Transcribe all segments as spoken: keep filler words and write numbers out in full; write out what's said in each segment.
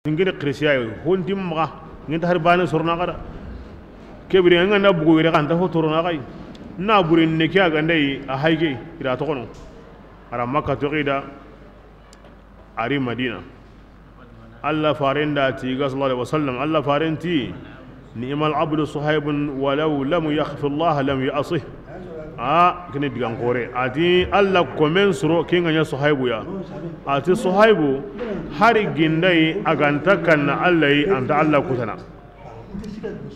Ngene xirisiya yi, honti maxa, ngenta hari bane sorona xada. Kebiri, nga nda bugu yere xanta ho torona xay. Na buri ne ke a ganda yi, a hayge, ira toxono. Ara Makka toxida, ari Madina. Allah faren da ti ga sallallahu alaihi wasallam, Allah faren ti, "Ni'mal abdu Suhaibun walau lam yakhfi Allah lam ya'sih." A kene digan kore. A ti Allah komen soro ke nga nya Suhaibu ya. A ti Suhaibu hari gindai a ganta kanna Allah yi, anta Allah kutana.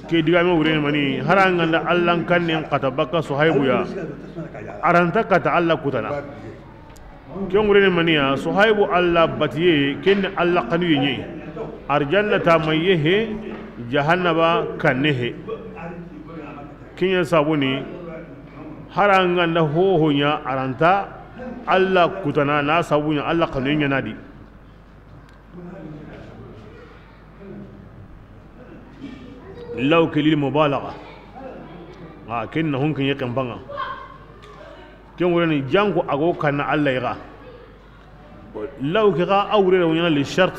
Ke digame wureni mani, hara nga nda Allah kannen kata baka Suhaibu ya. Aranta kata Allah kutana. Ken wureni maniya, Suhaibu Allah batiye, ken ni Allah kanuye ɲe. Arjanna ta maye he, jahannaba kanne he. Ken ɲa sabuni, hara nga nda hoho ɲa, aranta Allah kutana, na sabu ɲa Allah kanuye ɲa nadi. Law ke lil mubalagha. A ken na hon ken yeken banga. Ken wureni janko ago kanna Allah yi ga. Law ke ga a wureni wonyana li shart.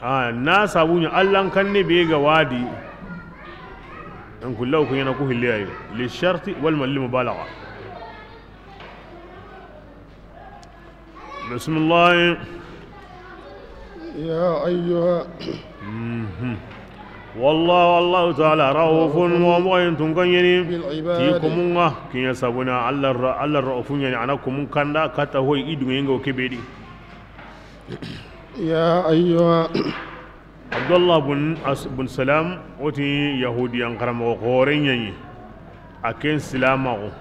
A na sabu ɲa Allah kanne be ga wadi. Donc law ke ɲana ku hille yi li shart wal mal lil mubalagha. Bismillah. يا أيها Mhm. Wallahu, Allahu taala, raufun, moxo moxo yen tunka ɲeni. بالعباد. Ti komunga, ken ɲa sabuna Allah ra-, Allah raufu ɲeni, a na komun kanda kata hoy i dungenga o kebe di. يا أيها Abdullah bun As-, bun Salam, o ti Yahudiyan xaramoxo xoore ɲaɲi, a ken silamaxu.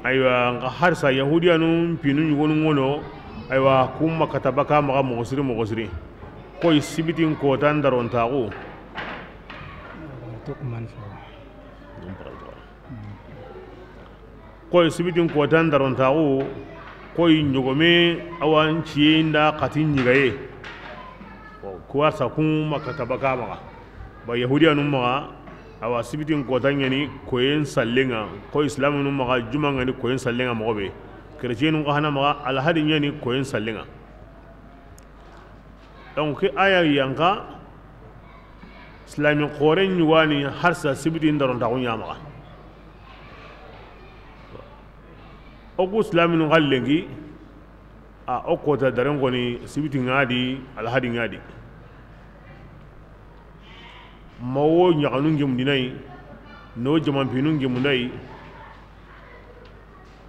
Aywa, nxa harsa Yahudiyanun pinu ɲugonu ŋono, aywa, kumma kata baka maxa moxo siri, moxo siri. Koy sibitin kotan darontaxu. Koy sibitin kotan darontaxu, koy ɲogome awa nciye nda xati ɲigaye. Kuwa sa kun ma kata baka maxa. Ba Yahudiyanun maxa, awa sibitin kota ɲani koyen sallenga, koy Islaminun maxa juma ngani koyen sallenga moxo be. Chrétienun xa hana maxa alhadi ɲani koyen sallenga. Donc ke aya yanka, Islami xoore ɲugani harsa sibitin darontaxu ɲamaxa. O ku Islaminun xa lenki, a o kota daren koni sibiti ŋa di, alhadi ŋa di. Ma wo ɲaxanu ŋemundinayi, no jamanpinu ŋemundayi.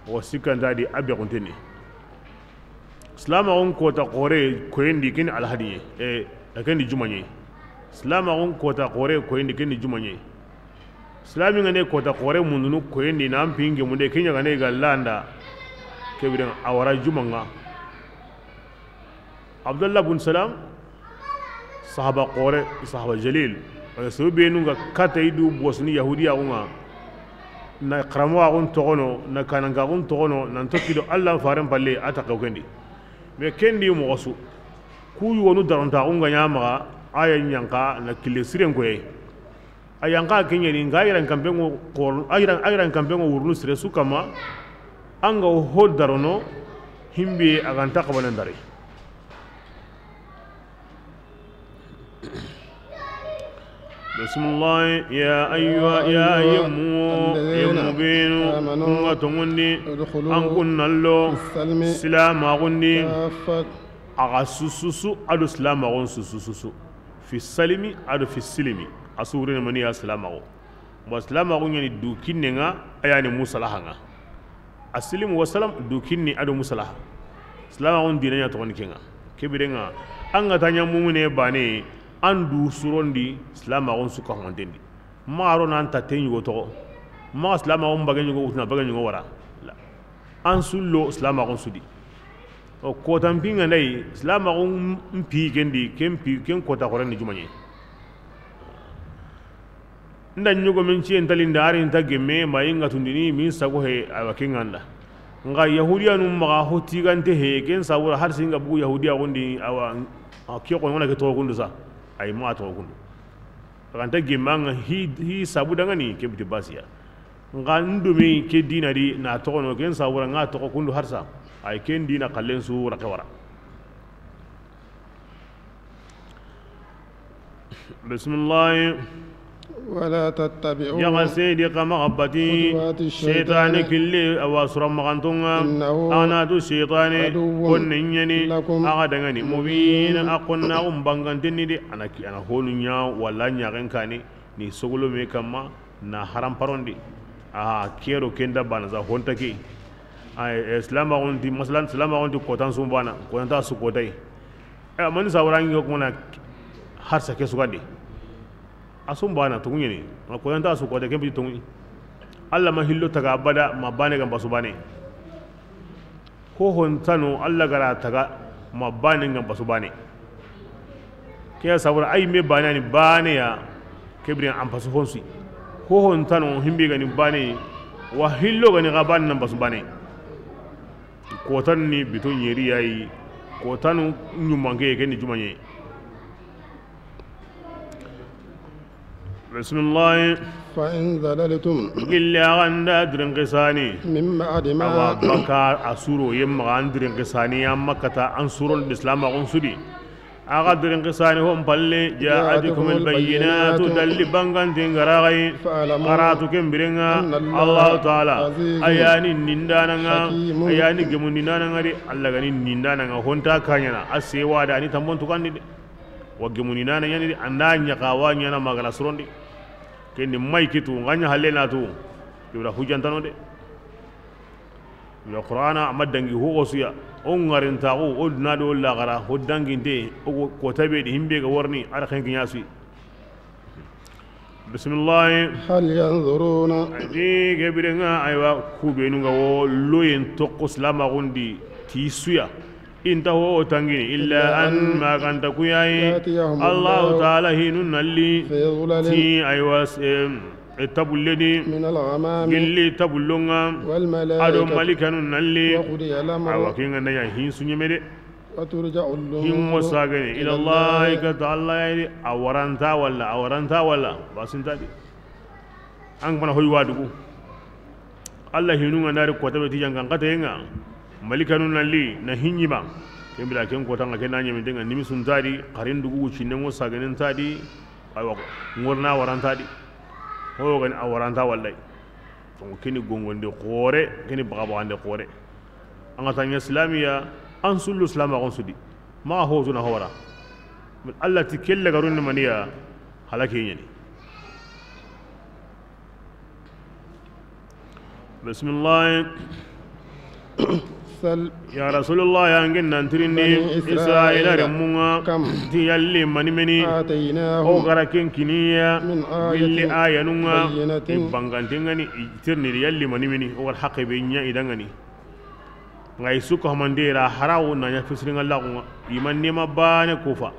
Wo sikkanta di a bexunteni. Silamaxun kota xoore koyendi ken ni alhadi ɲe, e, a ken ni juma ɲe. Silamaxun kota xoore koyendi ken ni juma ɲe. Silami ŋa ne kota xoore mundunu koyendi nan pingemunde, ke ɲagane ga landa. Kebiren a wara juma ŋa. Abdullah bun Salam, sahaba xoore, sahaba jalil. Parce que sere benu ga kata i du bosuni Yahudiyaxu ŋa, na xaramoxaxun toxono, na kanankaxun toxono, nan tokki do Allah faren palle, a ta xew kendi. Mais kendi moxo su, ku yogonu darontaxu ŋa ɲa maxa, a ya ɲanka na kille siren koye. A yanka ke ɲeni, nga yiran kampengo xor-, a yiran, a yiran kampengo wurunu sire su kama, a nga wo ho darono, himbe a ganta xabana ndari. Bismillah, ya ayyuha, ya ayyuha yemmu, الذين yemmu benu, آمنوا kunga tongundi, ادخلوا an kunnallo, في السلم silamaxundi, كافة. A ga sususu, a do silamaxun sususu. Fi salimi, a do fi silimi. A su wurene mani ya silamaxu. Bon, silamaxu ɲani du kinne ŋa, a yani musalaha ŋa. A silimu wa salam, du kinni a do musalaha. Silamaxun dina ɲa toxoni ke ŋa. Kebiren ŋa, an ga ta ɲa mumune bane, an du surondi silamaxun su ka hontendi. Maxa ro nan ta te ɲugo toxo. Maxa silamaxun bage ɲugo wutuna bage ɲugo wara. La. An sullo silamaxun sudi. O kotan pinga ndai, silamaxun mpi kendi, ken pi, ken kota xoren ni jumaɲe. Nda ɲogo min ciyen talinda, ari nta gemme, ma yi nga tundini, min sago he, awa, ken ŋa nda. Nga Yahudiyanu maxa ho tigante he, ken sabura har singa bugu Yahudiya gondi, awa, a ke ko ngona ke toxo kundu sa. Ay ma toxo kundu. Aganta gemme nga hi, hi sabu dangani, ke biti basiya. Nga ndumi ke dina di na toxono, ken sabura nga toxo kundu harsa. Ay ken dina kallen su raqe wara. Bisimilahi. ولا تتبعوا Yaga seyidi xa maxa bati خطوات الشيطان. Seytane kille a wa sura maxantonga. إنه A na tu seytane عدو konne ɲani لكم a ga dangani مبين. Mubin, a xonnaxun bangantenni de. A na ki, a na honu ɲa walla ɲaxen kani ni sogolo me kamma na haramparondi. Aha, kero kenda bana za honta ke. Ay, e, silamaxun ti, masalan, silamaxun ti kotan sumbana, kotan ta su kotay. E, mani sawarangi ko mona harsa ke sugandi. A sumbana tungu ɲeni. Ma kotan ta su kotay, kempi tungu. Allah ma hillo taga abada, ma bane gamba su bane. Ho hontano Allah gara taga ma bane gamba su bane. Ke ya sabura ay me bane ni bane ya. Kebri an pasu honsi. Ho hontano himbe gani bane. Wa hillo gani ga bane nan pasu bane. Kotan ni bito ɲeri yayi. Kotanu ɲumange ke ni jumaɲe. Bisimilahi. فإن زللتم Gilli a ga nda dirin kisani. من بعد ما Awa baka a suro yemma ga an dirin kisani ya makkata an suron islam a gon sudi. A ga dirin kisani hon palle جاءتكم البينات dalli bangantin garagai. فاعلموا Karatu ken birenga أن الله Allahu Ta'ala عزيز ayani nindananga حكيم ayani gemunindananga de. Allah gani nindananga honta kanyana a sewa da ni tambon tukandi de. Wa gemuninana ɲani de, anda ɲaxa wa ɲana magala surondi. Kendi may kitu, nga ɲa halle na tu. Ibra hujantano de. Yo Qur'ana amma dangi ho osuya. O ngarintaxu, o duna do laxara, ho danginte, o ko tabe di himbe ga warni, ara xenki ɲasi. Bisimilahi. هل ينظرون Adi gebirenga aywa kubenu nga wo loyen tokko silamaxundi ti suya. Inta ho o tangini illa an maganta kuyayi. يأتيهم الله Allahu Ta'ala hinu nalli في ظلل ti aywa e tabulleni من الغمام gilli tabullonga. والملائكة Ado malikanu nalli. وقضي الأمر Awa kinga naya hinsu ɲemede. وترجع الأمور Himmo sagene إلى ilallahi الله kata Allah yayri. A waranta walla a waranta walla basintadi. An mana hoy wadugu. Allah hinunga nari kotabe ti jangan katayenga. Malikanu nalli na hinyima. Kembira ken kotanga ken na ɲementenga nimi suntadi. Karin dugu cinnengo sagenen tadi. Aywa ngorna warantadi. Ho gani a waranta wallay. Donc kini gongonde xore, kini bagabaxande xore. An ga ta ɲa silamiya, an sullu silamaxon sudi. Maxa hotuna hora. Allah ti kelle garunni maniya halake ɲani. Bismillah. سل Ya Rasulullah, ya ngin nan tirindi بني إسرائيل Israila remmunga كم ti yalli mani meni. آتيناهم O gara ken kiniya من آية gilli ayanunga بينة i bangantengani i tirni yalli mani meni. O war haqqe be ɲa idangani. Ngai suko hamande ra harawu na ɲa fisiringa lagunga. Iman nema bane kufa.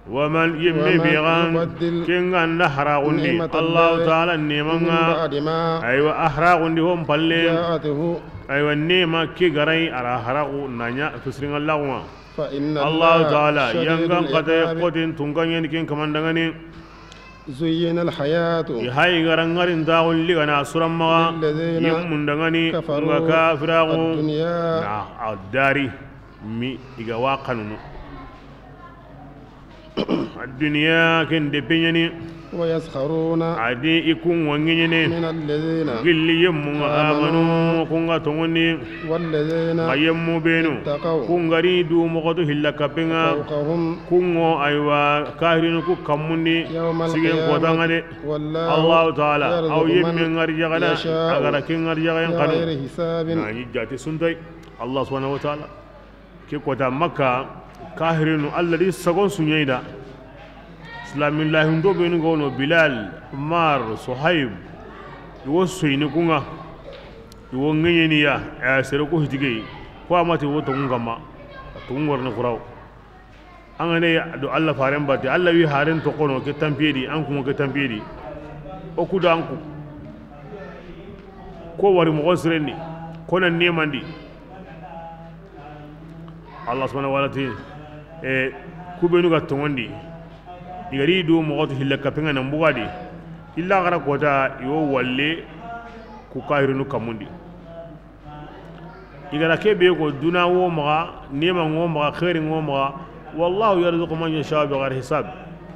Wa man yemme ومن be gan يبدل kenga nda haragundi نعمة Allahu الله Ta'ala من nemanga. بعد ما Aywa a haragundi hon palle. جاءته Aywa nema ke garai ara haragu na ɲa fisiringa lagunga. فإن Allahu الله Ta'ala شديد yangan kata العقاب. Kotin tunganyen ken kamandangani. زين الحياة I hayi gara ngarin taxun ligana suran maxa للذين yemmundangani كفروا nga kafiraxu الدنيا na a dari mi i ga wa xanunu. Aduniya ken de peɲani ويسخرون adi i kun wangiɲene من الذين gilli yemmu nga آمنوا amanu kun ga tongondi والذين ma yemmu benu اتقوا kun gari du moxotu hilla kappenga فوقهم kun ŋo aywa kahirinu ku kammundi يوم sigen القيامة kotanga de والله Allahu Ta'ala يرزق aw من yemme ngarjaxana يشاء a gara ke ngarjaxayen xanu بغير حساب na ɲi jati suntay Allah subhanahu wa ta'ala. Ke kota Makka, kahirinu, Allah di sagon suɲeyda. Islamillahi ndo benu gono, Bilal, Ammar, Suhaib, i wo soyini kunga, i wo ŋeɲeniya, a sere ko hitigey, ko amati wo tongun kamma, tongun gorni kuraw. An ga ne do Allah faren bati, Allah wi haren to kono ke tampiyedi, an kuma ke tampiyedi. O kuda an ku. Ko wari moxo sirenni, ko na nemandi. Allah subhanahu wa ta'ala ti, e, kubenu ga tongondi. I gari du moxo to hilla kapinga nan bugadi. Illa gara kota i wo walle ku kahirinu kamundi. I gara kebe ko duna wo maxa, nema ŋo maxa, xeeri ŋo maxa, Wallahu yarzuqu man yasha'u bighairi hisab.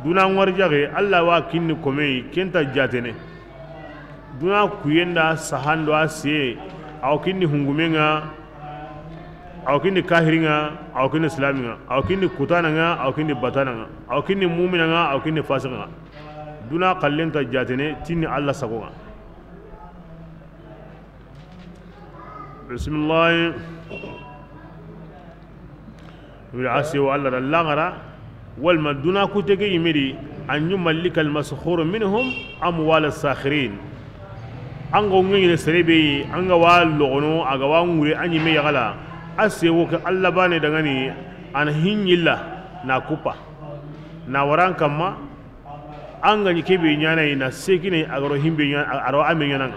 Duna ŋarijaxe, Alla wa kinni komey, ken nta jaatene. Duna kuyenda sahando a siye, a wa kinni hungume ŋa, a wa kinni kahiri ŋa, a wa kinni silami ŋa, a wa kinni kutana ŋa, a wa kinni batana ŋa, a wa kinni mumina ŋa, a wa kinni fasika ŋa. Duna xalle nta jaatene tinni Alla sago ŋa. Bisimilahi. Wala a sewo Alla da laxara. Walma duna kutege yimedi, an yumallika almaskhuru minhum amwala sakhirin. An ga ŋeñene sere be, an ga wa loxono, a ga wa ŋure a ñime yaxala. A sewo ke Alla bane dangani, an hiñilla na kupa. Na waran kamma, an ga ñi kebe ñanayi na sekine a ga ro himbe ña-, a ro ame ñananga.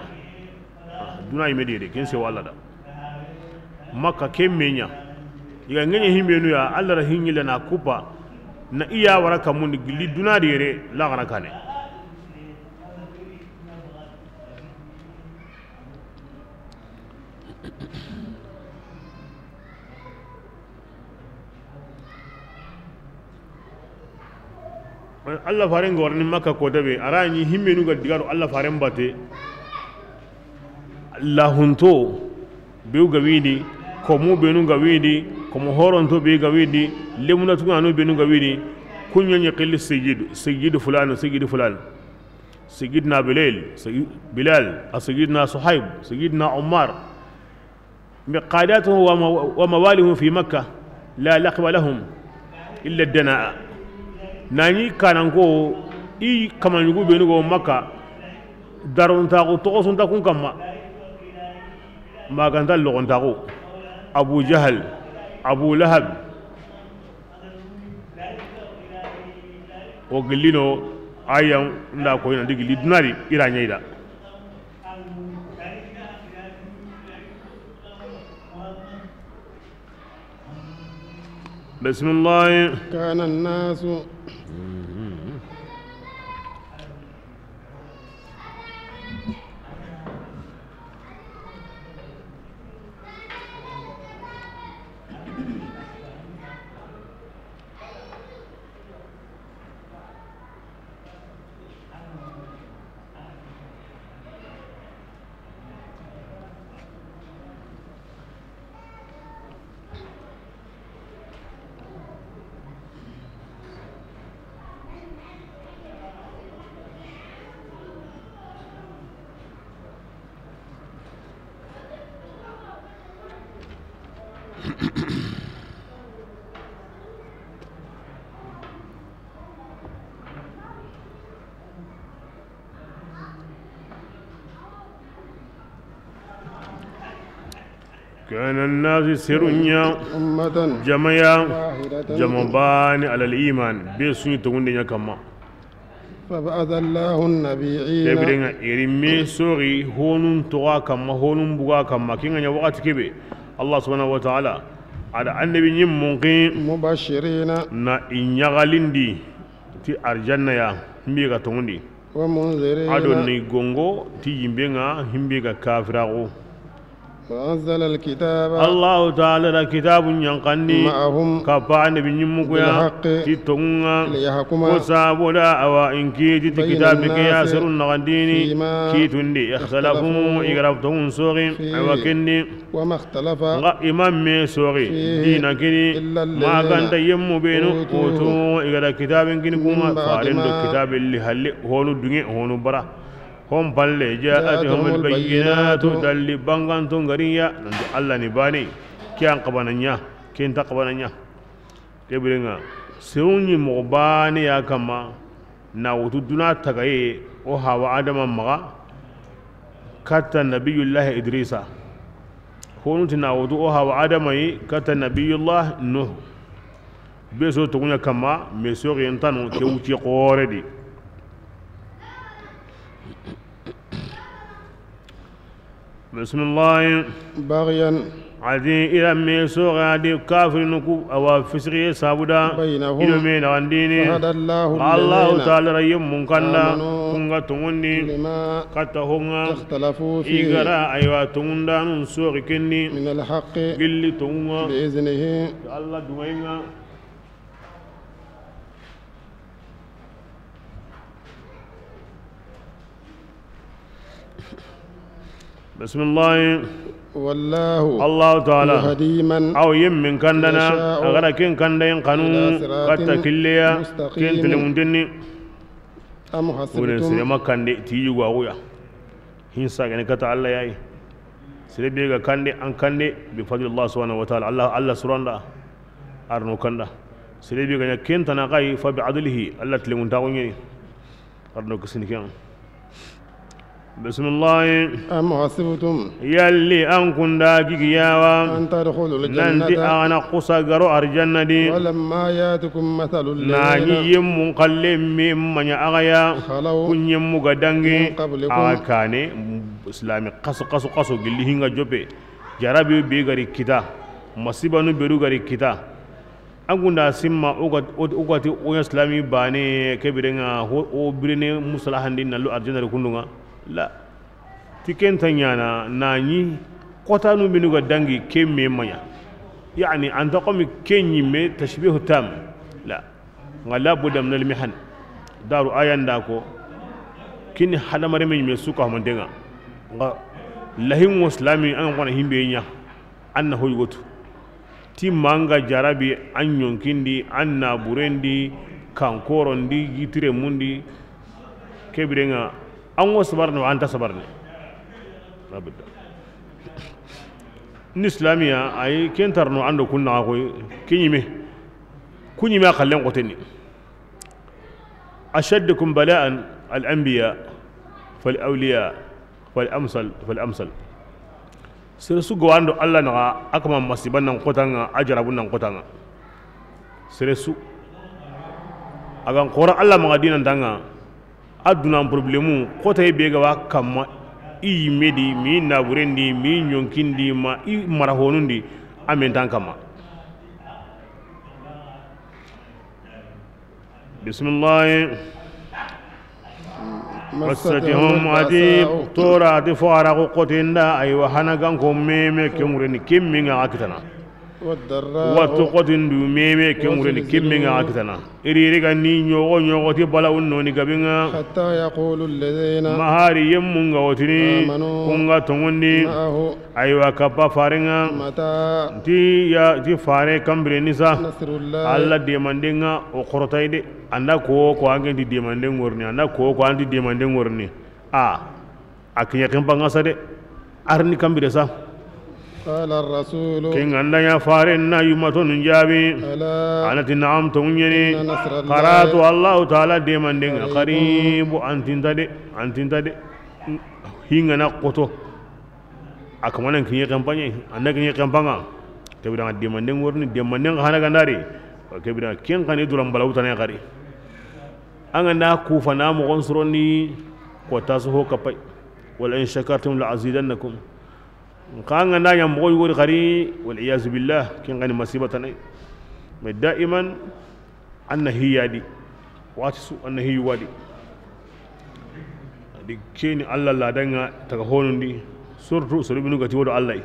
Duna yimedi de, ken sewo Alla da. Makka ke meña. I ga ŋeñe himbenu ya, Alla ra hiñilla na kupa, na i ya wara kamundi gilli duna di yere, laxara kane. Alla faren ga warni Makka kota be, a ra ñi himmenu ga digaro Alla faren bate. Lahunto be ga widi, komu benu ga widi, komu horonto be ga widi, lemuna tuganu benu ga widi, kuña ñi xilli sayyidu, sayyidu fulanu, sayyidu fulanu. Sayyidina Bilal, Sayyid-, Bilal, a Sayyidina Suhaib, Sayyidina Umar. Bi qadatuhum wa ma-, wa mawalihum fi Makkah, la laqaba lahum illa dana. Nani kananko, i kamañugu benu go Makka, darontaxu toxosunta kun kamma. Maganta loxontaxu, Abu Jahal, Abu Lahab. O gillino, ayan nda koyna ndi gilli dunari, ira ñayda. Bisimilahi. كان الناس. كان الناس سرنيا أمة jamaya واحدة jama bani alal iman be suni tongunde nya kamma. فبعث الله النبيين Kebirenga iri me sori honun toga kamma, honun buga kamma, kinga nya wakati kebe. Allah subhanahu wa ta'ala ada annabi nyim munqi مبشرين na inyagalindi ti arjanna ya mbi ga tongundi. ومنذرين Ado ni gongo ti yimbe nga himbe ga kafirago. وأنزل الكتاب Allahu ta'ala da kitabu nyankandi معهم kappa annabi nyimmu kuya بالحق ti tongunga ليحكم ko saboda awa inki ti بين kitabi ke ya الناس serun nagandini فيما kitundi اختلفوا ikhtalafu igrab tongun sori فيه awa kendi وما اختلف nga imam me sori فيه dina kini إلا الذين maganta yemmu benu أوتوا utu igada kitabin kini من kuma بعد faren do ما kitabin li halle honu dunge honu bara. Hon palle جاءتهم ja'atuhumul bayyinatu البينات dalli banganto ngariya nanti Allah ni bani kiyan qabananya kinta qabananya. Kebirenga sewunyi mo bani ya kama na wutu duna tagaye o hawa adama maga katta nabiyullah Idrisa. Honunti na wutu o hawa adama yi katta nabiyullah Nuh. Be so togunya kama me so yen tanu ke wuci xore di. Bismillah. بغيا Adi ira me so ga di kafirinu ku awa fisriye sabuda بينهم ido me na andini. فهدى الله Allahu الذين ta'ala ra yemmun kanda آمنوا kunga tongundi لما katta honga اختلفوا فيه igara aywa tongundanun so kenni من الحق gilli tongunga بإذنه Allah dumayinga. Bisimilahi. Wallahu, Allahu taala, yahdi man, awa yemmin kandana, yasha'u, a ga ra ken kandayen kanu, ila siratin, katta killeya, mustaqim, ken telemuntenni. Am hasibtum. Wure sere ma kande ti yugo axuya. Hin sagene kata Allah yayi. Sere be ga kande, an kande bi fadlillah subhanahu wa taala. Allah, Allah suranda. Arno kanda. Sere be ga ɲa kentana xayi fa bi adlihi. Allah telemuntaxu ɲeni. Arno kisini ken. Bisimilahi. Am hasibtum. Yalli an kunda gigiyawa. An tadkhulul jannata. Nanti a ga na xusa garo arjanna di. Walamma yatikum mathalul ladhina. Na ɲi yemmun xalle me maɲa a ga ya. Khalaw. Kun yemmu ga dangi. Min qablikum. A ga kane. Islami xaso, xaso, xaso gilli hinga jope. Jarabi be ga ri kita. Masibanu beru ga ri kita. An gunda simma, o ga, o, o ga ti o ɲa silami bane, ke birenga, ho, o birene musala handi na lo arjanna ri kundunga. La. Ti ken ta ɲana, na ɲi, kotanu minu ga dangi, ke me maɲa. Yani, an ta komi ke ɲi me, tashbihu tam. La. Nga la budda min al mihan. Daru ayanda ko, kini hadamare me ɲi me suka hamandenga. Nga, lahin wo silami, an kona himbe ɲa. An na hoy wotu. Ti manga jarabi an ɲonkindi, an na burendi, kankorondi, yitire mundi, ke birenga, an wo sabarne, an ta sabarne. Abada. Ni islamiya, ay kentarno ando kunna koy, kinyime. Kunyime a xallen xoteni. Ashaddukum bala'an al-anbiya, fal awliya, fal amsal, fal amsal. Sere su gawando Allah naxa, a kama masiba nan xotanga, a jarabu nan xotanga. Sere su. A gan xora Allah maxa dinantanga, a dunan problemu, xotay be ga wa kamma, i yimme di, mi naburen di, mi ɲonkin di, ma i maraxonun di, a mentan kamma. Bisimilahi. Massatihum, ati tora, ati fo ara ko kotinda, aywa, hana ganko meme ke ŋureni, kimminga a kitana. Watu kotindu meme ke ŋureni, kimminga a kitana. Iri iri ga ni ɲogo ɲogo ti bala unno ni gabinga. Hatta yaqulu alladhina. Mahari yemmunga wotini. Amanu. Kunga tongondi. Ma'ahu. Aywa, kappa farenga. Mata. Ti ya, ti fare kambire nisa. Nasrullah. Allah demandenga o korotay de. Anda ko, ko angen ti demanden ŋorni. Anda ko, ko anti demanden ŋorni. A. A kiɲe kempanga sa de. Arni kambire sa. Qala ar-rasulu. Ken ganda ya fare na yumatonu jabi. Ala. Anati na'am to ɲeni. Inna nasrallahi. Qaratu Allahu taala demandenga. Qaribun. Qaribu antinta de. Antinta de. Hingana koto. A kamanan kiɲe kampaɲe, anda kiɲe kampanga. Kebira demanden ŋorni, demanden hana gandari. Kebira ken kani duran balawutane xari. An ganda kufa na mogon suroni ko taso ho kapay. Wala in shakartum la azidannakum. Nka an ganda ɲa mogo yugori xari, wal iyazu billah, ken kani masiba tanay. Mais daiman, An na hiyadi, wati su an na hiyu wadi. Adi keni Allah la danga taga honundi, surtout soro binu gati wodo Allah.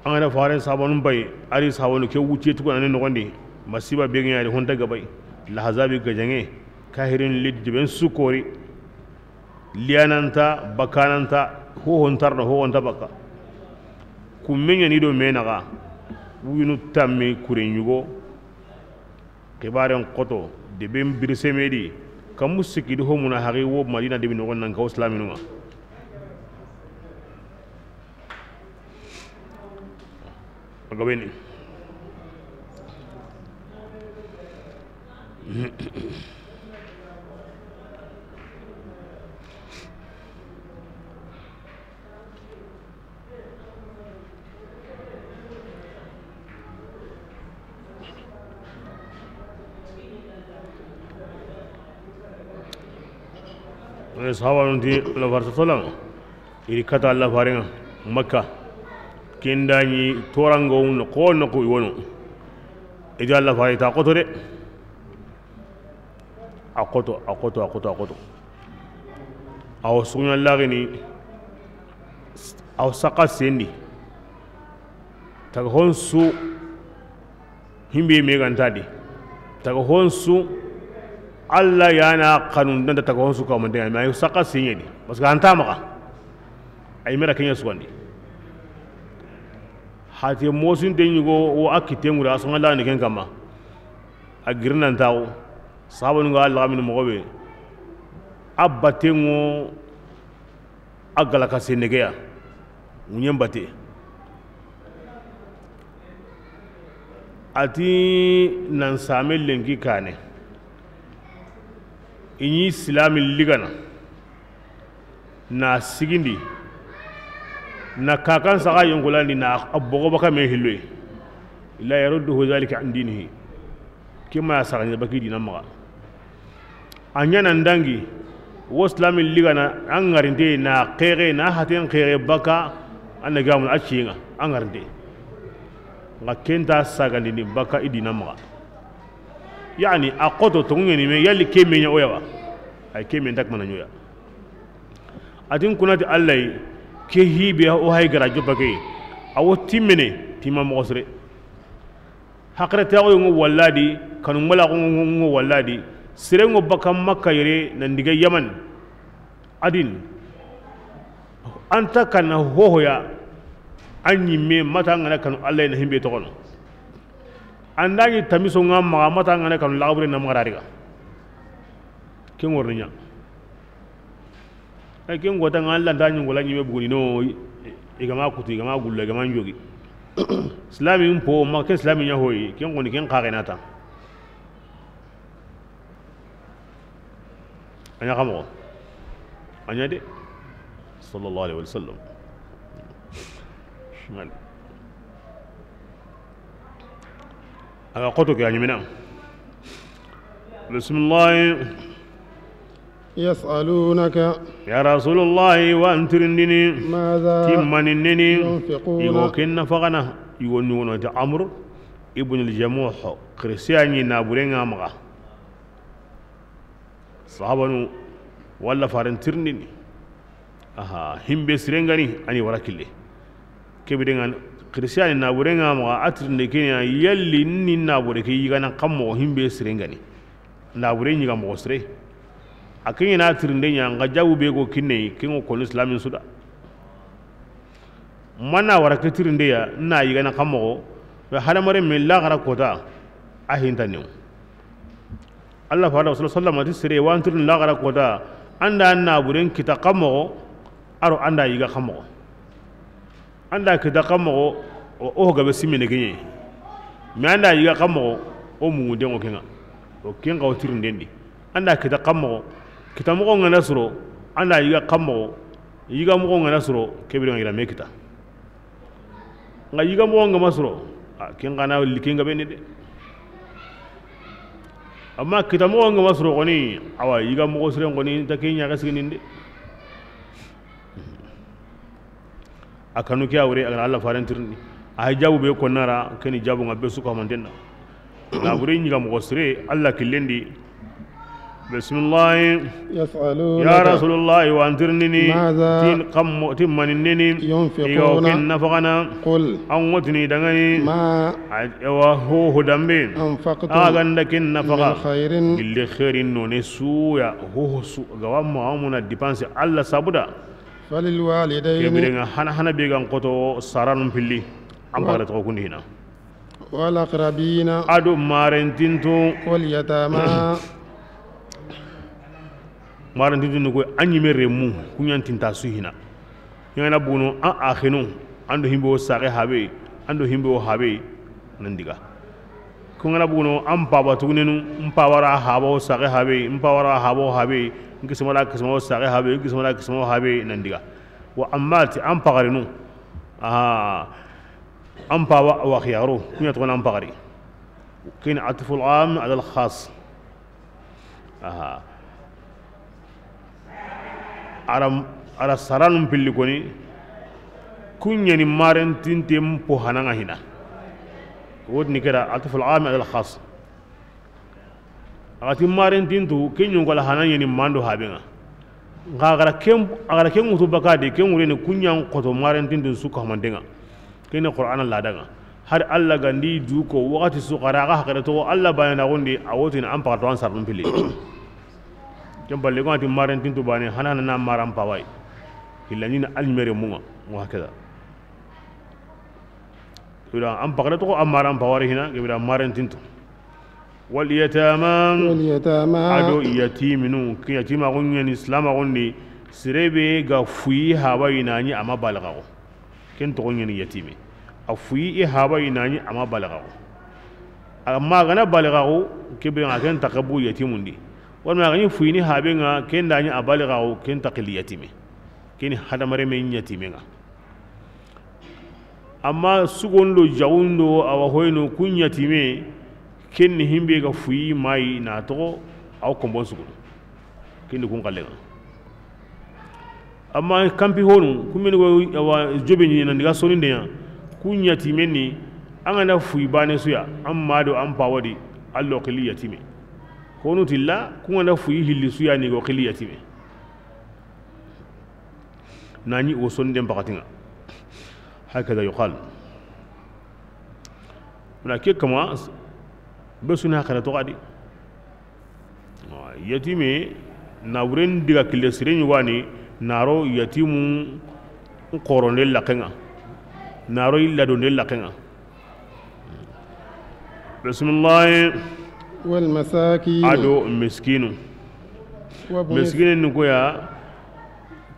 An gana faren sabanu bay, ari sabanu ke wuce tukuna ne nogondi, masiba be ngani honta gabay, lahazabi gajange, kahirin lid diben sukori. Liyananta, bakananta, hohontarno, hohonta baka. Kumme ɲani do menaxa, winu tammi kure ɲugo, xibaren xoto, deben birisemedi, kamu sikki di homuna haxi wo Madina debi noxon nan kawo silaminunga. A gabeni. Sahabanun ti la farsa solam. Iri kata Allah farenga Makka. Kindaɲi torango no ko no ko wono. Ija Allah fare ta koto de. A koto, a koto, a koto, a koto. Aw sunya lagini. Aw saka sendi. Taga honsu. Himbe me ganta di. Taga honsu. Alla ya na xanu nda taga hon su ka mande, mais saka siɲe di, parce que an ta maxa. Ay mera kenya sugandi. Hati mosun de ɲugo o a kite ŋura, a songa la ni ken kama. A girnan tawo. Sahabanu ga Alla min moxo be. A batengo a galaka senegeya. Ŋuɲen bate. A ti nan same lenki kane. I ɲi silami ligana. Na sigindi. Na kakan saga yonkolandi na a bogo baka me hilloy. Illa yarudduhu dhalika an dinihi. Kima ya sagani baki dina maxa. A ɲana ndangi, wo silami ligana, an ŋarinte na xexe, na haten xexe baka, an na gamun a ciŋa, an ŋarinte. Nga kenta sagandini baka i dina maxa. Yani, a xoto tongu ɲani me, yalli ke me ɲa o yawa. Ay ke me ntak mana ɲoya. A tin kunati Alla yi, ke hibe o hay gara joppa ke. A wo timmene, tima moxo sire. Haxire taxoyo ŋo walladi, kanu mbalaxo ŋo walladi, sere ŋo baka Makka yere nan diga Yaman, Adin. An ta kana hohoya, an ɲimme mata ngana kanu Alla na himbe toxono. An da ɲi tamiso ŋa maxa mata ngana kanu laxabure na maxa rariga. Ke ŋorni ɲa. Ay, ken gota nga Alla nta ɲi ngola ɲime buguni no, i gama kutu, i gama gulla, i gama njogi. Silami mpo, ma ken silami ɲa hoyi, ken goni ken xaxe nata. A ɲa xa moxo. A ɲa de. Sallallahu alaihi wasallam. A ga xoto ke a ɲimina. Bismillah. يسألونك. Ya Rasulullahi, wa an tirindini. ماذا. Ti mani neni. ينفقون. I go ken nafaxana. I go ɲugono ti Amr ibn al-Jamuh. Xirisiya ɲi naburenga maxa. Sahabanu walla faren tirindini. Aha, himbe sirengani ani wara kille. Kebe dengan Christian naburenga maxa a tirinde kenya, yalli ni nabure ke yigana xa moxo himbe sirengani. Nabure ɲiga moxo sire. A kenya na tirinde ɲa nga jabu be go kinne, kengo kono islamin suda. Mana wara ke tirinde ya na yigana xa moxo, be hadamare me laxara kota a hinta new. Allah fada sallallahu alaihi wasallam ti sere wa an tirin laxara kota, an da naburen kita xa moxo, a ro an da yiga xa moxo. An da kita xa moxo, o, o gabe simene keɲe. Mais an da yiga xa moxo, o mungunden ŋo kenga. O kenga o tirindendi. An da kita xa moxo, kita moxo ngana soro, an da yiga xa moxo, yiga moxo ngana soro, kebire nga yira me kita. Nga yiga moxo nga ma soro, a, ken xa na like nga beni de. Amma kita moxo nga ma soro xoni, awa, yiga moxo sire xoni, ta ke ɲa ga sigini de. A kanu ke a wure, a ga na Allah faren tirindi. A hay jabu be konnara, keni jabu nga be su ka mantenna. Nabure ɲiga moxo sire, Allah killendi. Bismillah. يسألونك. Ya Rasulullah, wa an tirindini. ماذا. Ti xa moxo, ti mani neni. ينفقون. I ga ken nafaxana. قل. An ŋotini dangani. ما. A, ewa, ho, ho dambe. أنفقتم. A ga nda ken nafaxa. من خير. Gilli xeerin none suya, ho, ho su, ga wa moxo muna dépense Allah sabuda. فللوالدين. Kebire nga hana, hana be ga n xoto saranun pilli. An bagare to kundi hina. والأقربين. A do marentinto. واليتامى. Marentinto ni ko a ɲime remu, kuɲantinta su hina. Ɲana buno a axinu, an do himbe o saxe habe, an do himbe o habe, nan diga. Ko ngana buno an paba tugunenu, n pawara haba o saxe habe, n pawara haba o habe, n kisimara kisima o saxe habe, n kisimara kisima o habe, nan diga. Wa amma ti an pagarinu, aha, an pawa wa khiyaro, kuɲa to an pagari. Kin atful am ala al khas. Aha. Ara, ara saranun pilli koni, kuɲani marentinten po hananga hina. Wotini keda atful am ala al khas. Agati marentintu, ke ɲongola hana ɲeni mando habenga. Nga agara ken, agara ken ŋutu baka de, ken ŋureni kuɲan xoto marentintun su ka mantenga. Kene Qur'ana ladanga. Har Allah gandi du ko wakati su xara ga hakare to Allah bayana gondi a wotini an pagato an sarun pili. Ken balle ko ati marentinto bane, hana hana na maran pawai. Hillani na almere munga, wa hakada. Kebira an pakara to ko a maran pawari hina, kebira marentinto. Wal yatama. Wal yatama. Ado yatiminu, ki yatima gon yani islam gon di, sirebe ga fuyi haba inani ama balagago. Ken toxo ɲeni yatime. A fuyi i haba inani ama balagaxu. Amma gana balagaxu, kebe a ken taxabu yatimundi. Wala gani fuyini habe nga ken dani a balagaxu, ken taxili yatime. Keni hadamare me yatime nga. Amma sugondo jagundo awa hoyno kun yatime. Ken ni himbe ga fuyi mayi na toxo, aw kombon suguno. Ken ni kun xallenga. Amma kampi honu kumeni go awa jobe ni nan diga soni ndeya. Kun yatime ni, an gana fuyi bane suya, amma do an pawadi, allo xili yatime. Honu tilla kun gana fuyi hilli suya ni go xili yatime. Nani o sonden pakatinga. Hakada yuqal. Na ke kama be suna xara to gadi. Yatime, naburen diga kille sire ɲugani, naro yatimu xoronde lakenga, naro illa donde lakenga. Bismillah. Wal masakin. Ado miskinu. Miskinu ni koya,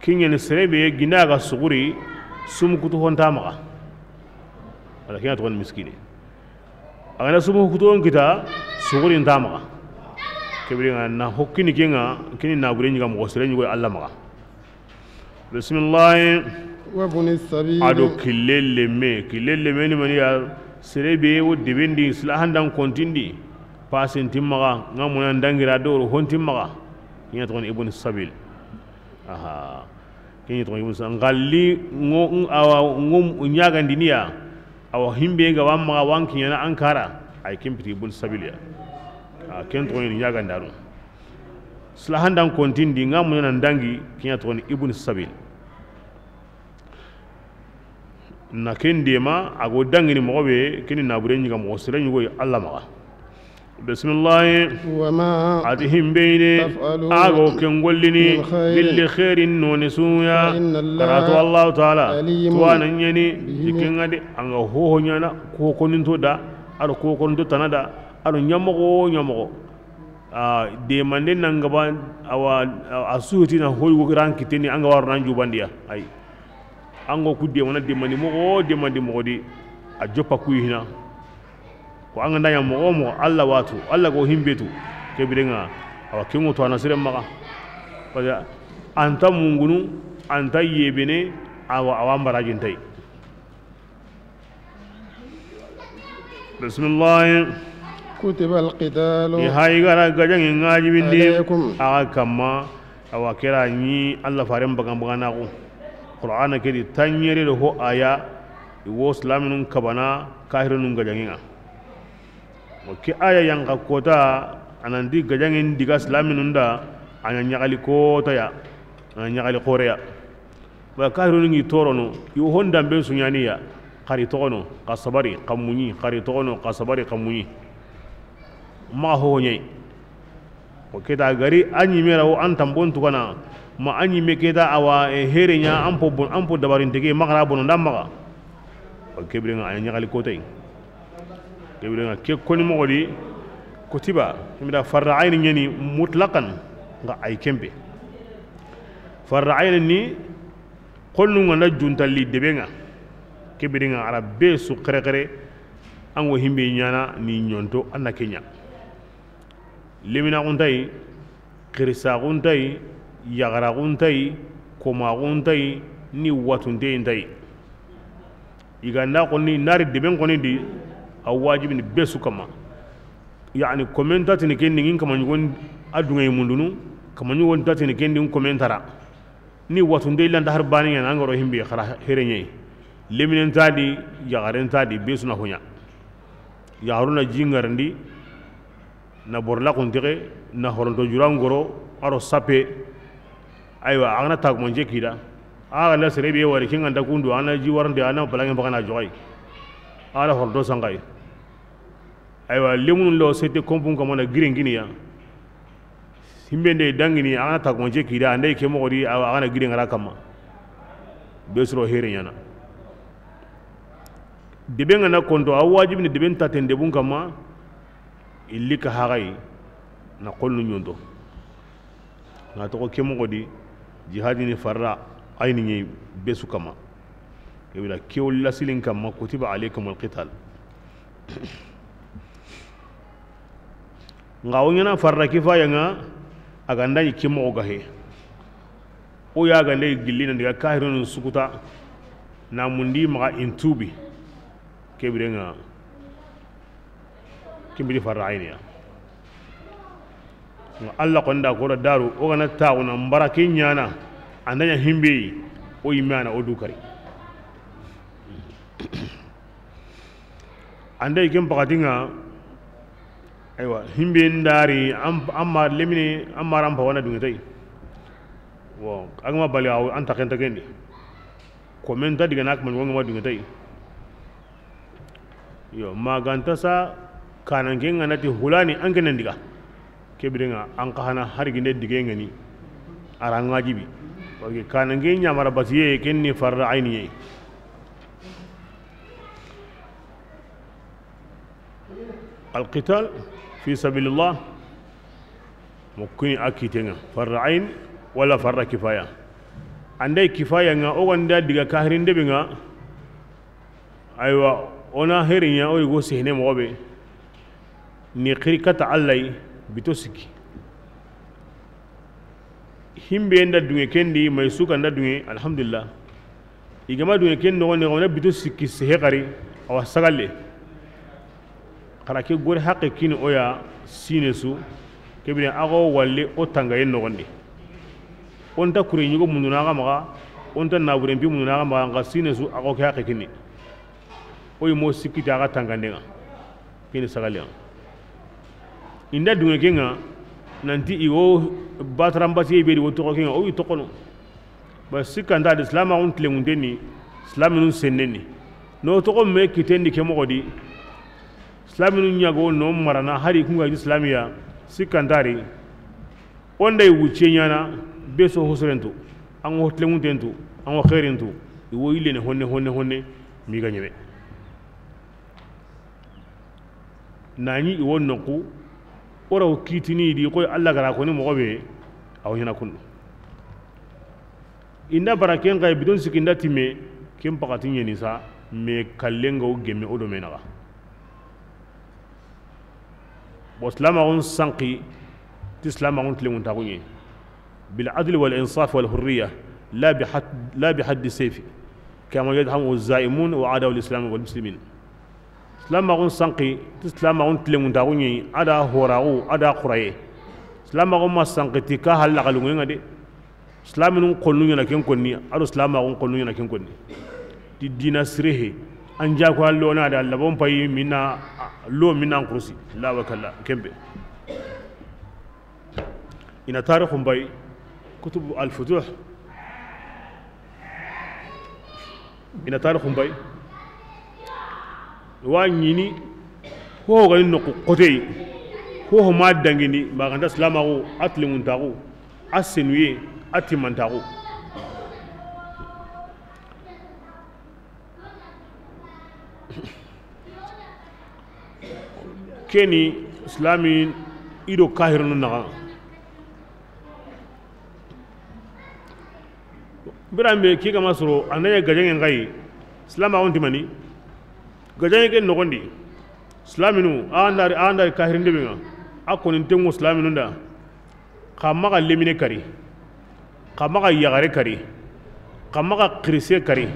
kiɲeni serebe ginda ga suguri, sumukutu honta maxa. Wala kiɲa toxon miskini. A gana sumu hukuton kita, suguri nta maxa. Kebiri nga na hokkini kenga, kini nabure ɲiga moxo sere ɲigo Alla maxa. Bismillah. Wabni sabil. Ado kille lemme, kille lemme ni maniya, sere be wo debendi, silahandan kontindi, pasin timmaxa, nga muna ndangira doro hon timmaxa. Ina toxon ibn sabil. Aha. Kini toxon ibn sabil. Ngalli ngo, awa, ngo ɲagandiniya. Awa himbe ga wa maxa wan kiɲana an kara, ay ken piti ibn sabil ya. A ken toxoni ɲagandanu. Silahandan kontindi nga muɲana ndangi, kiɲa toxoni ibn sabil. Na ken dema, a go dangini moxo be, kini nabure ɲiga moxo sere ɲigoyi Alla maxa. Bismillah. Wama. Ati himbeyne. Tafalu. Ago ken gollini. Min khairin. Lilli khairin noni suya. Fa inna Allah. Karatu Allahu taala. Alimun. Tuwana ɲeni. Bihim. Jikenga de anga hoho ɲana. Ko koninto da. Ado ko koninto tanada. Ado ɲamogo ɲamogo. A demande nangaba. Awa. A suhutina hoy wogiran kiteni anga warunan jubandiya. Ay. Ango ku demana demandi moxo demandi moxo di. A joppa kuyi hina. Ko an ga nda ɲa moxo moxo, Alla watu, Alla go himbetu, ke birenga, awa kengo to ana sire maxa. Parce que anta mungunu, anta yebene, awa, awa mbarajintay. Bismillah. Kutiba alqitalu. I hayi gara gajangi ngajibindi. Alaykum. Aga kamma. Awa kera ni Alla faren bagan baganaxu. Qur'ana ke di tanɲere do ho aya, i wo silaminun kabana kahirinun gajanginga. Wo ke aya yanka kota, anandi gajangin diga silaminun da, a ɲa ɲaxali kota ya, a ɲa ɲaxali xoreya. Ba kahirunun ngi torono, i wo hon damben suɲaniya, xari toxono, xa sabari, xa muɲi, xari toxono, xa sabari, xa muɲi. Maxa hoho ɲayi. Ko keta gari a ɲime ra wo an tambon tugana ma a ɲime keta awa, e, here ɲa an po bon, an po dabarin tege maxara bono nda maxa. Ko kebirenga a ɲaxali kotay. Kebirenga ke koni moxo di kutiba, imida farra ayni ɲeni mutlaqan nga ay kembe. Farra ayni ni konnu nga na juntalli debenga. Kebirenga ara be su xere xere an go himbe ɲana ni ɲonto anna kenya. Leminaxuntay, xirisaxuntay, yaxaraxuntay, komaxuntay, ni watunteyintay. I ga nda xoni nari deben xoni di, a wajibini be su kamma. Yani komen tatini ke ndingin kama ɲugon a dungay mundunu, kama ɲugon tatini ke ndingin komen tara. Ni watunde lanta har bani ɲana an ga ro himbe xara hereɲey. Leminen ta di, yaxaren ta di, be su na hoɲa. Yaxaruna jingarandi, na borla kuntexe, na horonto jurangoro, aro sape. Aywa, a gana tagumance kida. A gana sere be wari kinga nta kundu, a na ji warande, a na balange bagana joxay. A na horonto sangay. Aywa, lemunun lo sete kompun kamana giren kiniya. Himbe nde dangini, a ga na tagonce kida, a nda ke moxo di, a ga na giri ŋara kamma. Be soro here ɲana. Debe ŋa na konto, a wajibini debe nta ten debun kamma, illi ka haxayi, na xonnu ɲonto. Na toxo ke moxo di, jihadini farra, ayni ɲeyi be su kamma. Kebira ke walla silin kamma, kutiba alaykum alqital. Nga wo ɲana farda kifaya ŋa, a ga nda ɲi ke moxo gahe. O ya ga nda gilli nan diga kahirun sukuta, na mundi maxa in tubi. Kebire ŋa, kimbiri farda ayniya. Nga Allah ko nda ko daru, o ga na taxu na mbara ke ɲana, a nda ɲa himbe, o yimana o du kari. Anda i ken pakati ŋa, aywa, himbe ndari, an, an ma lemine, an ma ran pa wana dunge tay. Bon, an ga ma bali aw, an ta ken ta kendi. Ko men ta diga nak man wonga ma dunge tay. Yo, maganta sa, kanan ke ŋa na ti hulani an ken diga. Kebire ŋa, an xa hana hari ginde dige ŋa ni. A ra ŋa jibi. Parce que kanan ke ɲamara basiye, ken ni farda ayniye. Alqital fi sabilillah, mo kuni a kite ŋa, farda ayn wala farda kifaya. Anda kifaya ŋa, o ga nda diga kahirin debe ŋa, aywa, o na heri ɲa, o yigo sehene moxo be, ni xiri kata Allah yi, bito sikki. Himbe nda dunge kendi, may suka nda dunge, alhamdulillah. I ga ma dunge ken noxondi, o na bito sikki sehe xari, awa sagalle. Xara ke gori haqqe kini o ya, sine su, kebine a xo walle o tangayen noxondi. O nta kure ɲugo munduna xa maxa, o nta naburen pi munduna xa maxa, nxa sine su a xo ke haqqe kini. O yi mo sikki ta xa tangande ŋa. Kini sagaliyan. Inda dunge ke ŋa, nanti i wo bataran basiye be di wo toxo ke ŋa, o yi toxono. Ba sikkanta di silamaxun tilenŋunten ni, silaminun sennen ni. No toxo me kiten di ke moxo di, silaminun ɲago no marana hari kunga di silamiya, sikkanta di. O nda i wucce ɲana, be so hosorentu, an ŋo tilenŋuntentu, an ŋo xerintu, i wo yillene honne, honne, honne, mi ga ɲeme. Nani i wo noxu, o ra wo kitini di, koy Allah gara koni moxo be, a wo ɲana kundu. Inda bara ken xay bidon siki nda timme, ken pakati ɲeni sa, me kallen ga wo gemme o do me naxa. Bo silamaxun sanki, ti silamaxun tilenŋuntaxu ɲe. Bil adli wal insaf wal hurriya, la bi had-, la bi haddi sayfi, kama yadhamu zaimun wa adaw al islam wal muslimin. Silamaxun sanki, ti silamaxun tilenŋuntaxu ɲe, a da horaxu, a da xuraye. Silamaxun ma sanki ti ka halla xalunŋe ŋa de. Silaminun xonnu ɲana ken konni, a do silamaxun xonnu ɲana ken konni. Ti dina sirehe, an jako a lona da labon payi minna, lo minna an kurusi. La wakalla, kembe. Ina tarixun bay, kutub al futuh. Ina tarixun bay. Wa ɲini, ho ga ni noxu xotey, ho ho ma dangini, maganta silamaxu, a tilenŋuntaxu, a senuye, a timmantaxu. Keni silami i do kahirunu naxa. Biranbe ke ga ma soro, a na ɲa gajaŋen xayi, silamaxun timani, gajaŋe ke noxondi, silaminu, a andari, a andari kahirin debe ŋa, a konin tenŋo silaminu nda, xa maxa lemine kari, xa maxa yaxare kari, xa maxa xirise kari.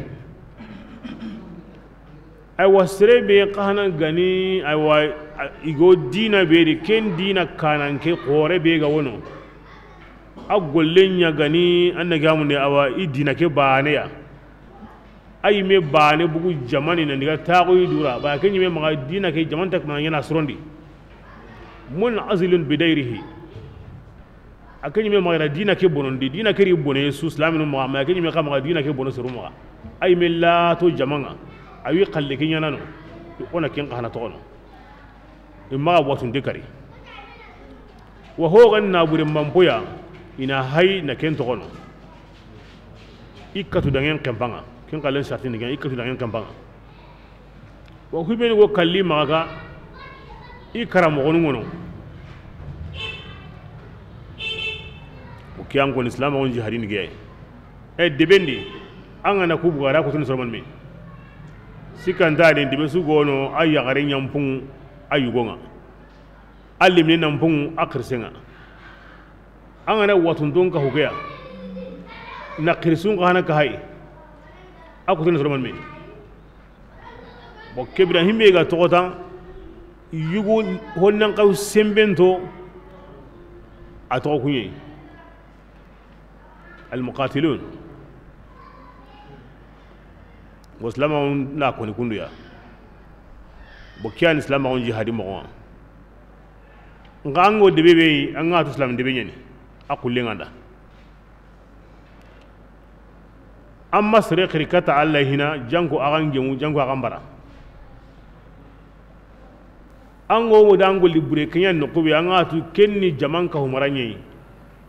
Aywa, sere be xa hana gani, aywa, a, i go dina be di, ken dina kananke xore be ga wono. A golle ɲa gani, an na gamunde, awa, i dina ke bane ya. A yi me bane bugu jamani na ndiga taxu i dura. Ba ke ɲi me maxa dina ke jamanta kuma ɲana sorondi. Munazilun bidayrihi. A ke ɲi me maxa dina ke bonondi, dina ke ri bone su silaminu maxa, ma ke ɲi me xa maxa dina ke bono seru maxa. A yi me lato jamaŋa, a wi xalle ke ɲanano, i xona ken xa hana toxono. I maxa watunde kari. Wa ho ga na bure manpoya, i na hay na ken toxono. I katu dangen kempanŋa, ken xalen sartini ken, i katu dangen kempanŋa. Wa hubeni go kalli maxa ga, i karamoxonu ŋono. O ke an koni silamaxun jihadini ge. E debendi, an ga na ku bugara kutuni soroman me. Sikanta den debe su gono, a yaxare ɲanpun, a yugonŋa. A limine nanpun, a xirsenŋa. An ga na watunton ka hukeya, na xirsun xa hana ka hay. A kutuni soroman me. Bon, kebira himbe ga toxo tan, yugo honnan xaw sembento, a toxo kuɲe. Almuqatilun. Bon, silamaxun na koni kunduya. Bon, kiyani silamaxun jihadi moxo. Nxa an go debe be, an ga tu silam debe ɲani, a kullen ŋa nda. Amma sere xiri kata Allah hina, janko a ga ŋemu, janko a ga mbara. An go wo da an golli bure ke ɲa noxu be, an ga tu kenni jaman ka humara ɲeyi.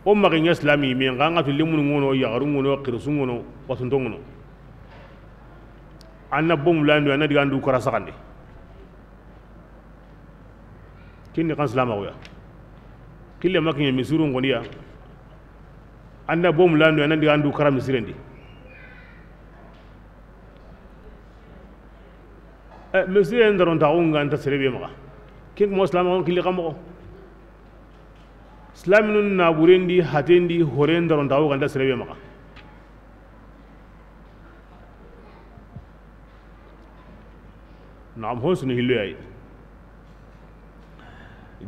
O maxa ɲa silami me, nxa an ga tu lemunu ŋono, yaxaru ŋono, xirisu ŋono, watunto ŋono. An na bomu landu, an na diga an du kara saxande. Kinni kan silamaxu ya. Kille ma kiɲe misiru ŋoniya. An na bomu landu, an na diga an du kara misirendi. Eh, misiren darontaxu nga nta sere be maxa. Ken kuma silamaxun killi xa moxo. Silaminun naburendi, hatendi, horen darontaxu ga nta sere be maxa. Naam, hon sunu hillo yayi.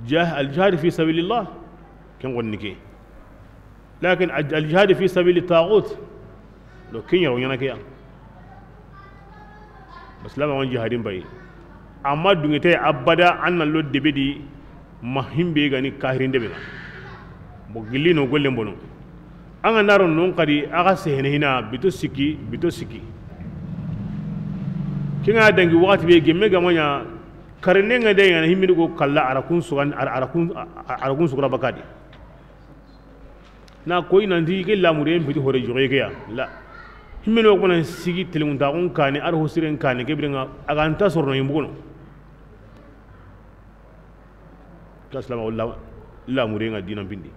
Jah-, al jihad fi sabilillah, ken gonni ke. Lakin al, al jihad fi sabili tagut, lo ken yaro ɲana ke ya. Silamaxun jihadin bayi. Amma dungete abada an na lo debe di, ma himbe gani kahirin debe na. Bo gilli no gollen bono. An ga na ro non xadi, a ga sehene hina, bito sikki, bito sikki. Kinga dangi waxati be gemme ga ma ɲa, karene nga de, nga na himmini go kalla, a ra kun sugan, a ra, a ra kun, a ra kun sugura bakadi. Na koy nanti ke lamure en piti hore joxe ke ya. La. Himmeno ko nan sigi telemuntaxun kane, ar hosiren kane, ke birenga a ga nta sorno yimbugono. Ka silama wala lamure nga dinan pindi.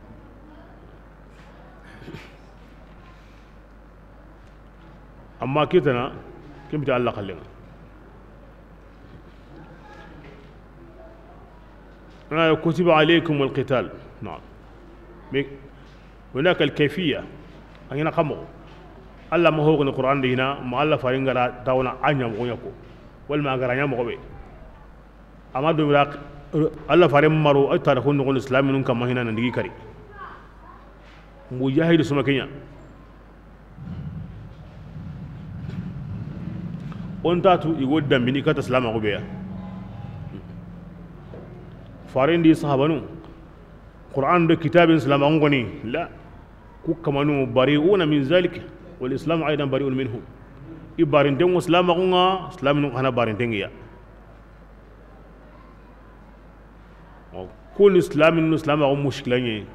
Amma kitana, ken bita Allah xallenga. Ana kutiba alaykum alqital. Naam. Mais hunaka alkayfiyya. An ɲana xa moxo. Allah ma hoxoni Qur'an de hina, ma Allah faringara tawna a ɲa moxo ɲa ko. Wala ma a gara ɲa moxo be. Amma do mira Allah fare maro, ay tara ko noxon silaminun kamma hina nan digi kari. Mujahidu suma ke ɲa. On tatu i go dambini kata silamaxu be ya. Farendi sahabanu, Qur'an do kitabin silamaxun koni, la. Ku kamanu bari'una min zalik, wal islam aidan bari'un minhum. I barinten ŋo silamaxun ŋa, silaminu xana barinten ŋa ya. Kuni silaminu silamaxu mushkila ɲe.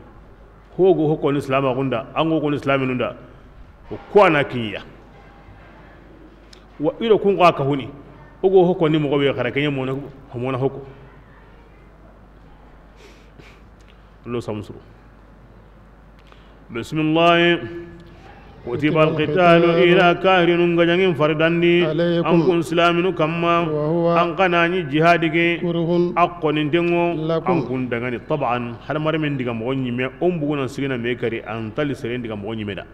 Hogo hokoni silamaxun da, an go koni silaminun da. O kuwana kiɲa. Wa iro kun xa kahuni. Ogo hokoni moxo be xara ke ɲa mona, mona hoko. Lo samsuru. Bismillah. Kutiba alqitalu, ila kahirinu nga jangin faridandi. Alaykum. An kun silaminu kamma. Wa huwa. An kana ni jihadi ke. Kurhun. A koninten ŋo. Lakum. An kun dangani. Taban, hadamaren diga moxo ɲime, on bugunan sigina me kari, an tali seren diga moxo ɲime da.